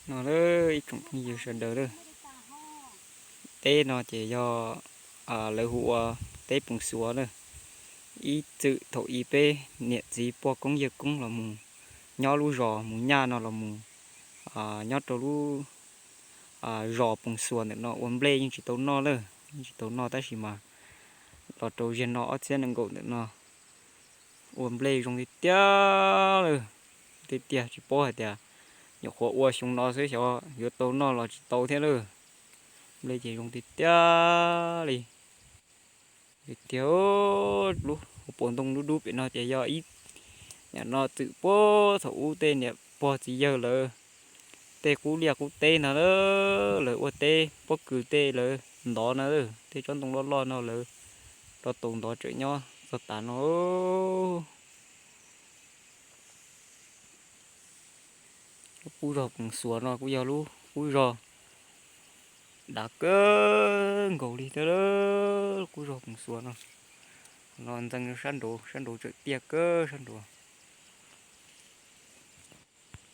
No ib tsoom phooj ywg sawv daws lawm, teb no ces yog lawv hu ua teb Poos Xuas na. Ib txwm thaum ub peb niam txiv pog koob yawg koob los mus nyob lub zos mus nyaj no los mus nyob rau lub zos Poos Xuas ntawm no ua nplej yeej tsis tau noj lawm, yeej tsis tau noj tab sis mas los rau ziag no ob txhiab nees nkaum ntawm no ua nplej zoo tiag tiag lawm. Tiag tiag tsis paub hais tias nyuam qhuav ua xyoo no xwb xyov yuav tau noj los tsis tau thiab lawm. Nplej ces zoo tiag tiag li. Tiag tiag, lub hauv paus ntoo dub dub pem no ces yog ib, nim no txwm puag thaum ub tej niam pog txiv yawg lawv tej qub liaj qub teb no, lawv ua teb pob kws tej lawv ntov no, tej tsob ntoo loj loj no lawv rov tau ntov tsawm nyob txog tav no. Lub qub zos Poos Xuas no kuj yog lub qub zos dav kawg nkaus li thiab. Lub qub zos Poos Xuas no, no ntxeev sab nraud, sab nraud tseem tiaj kawg sab nraud.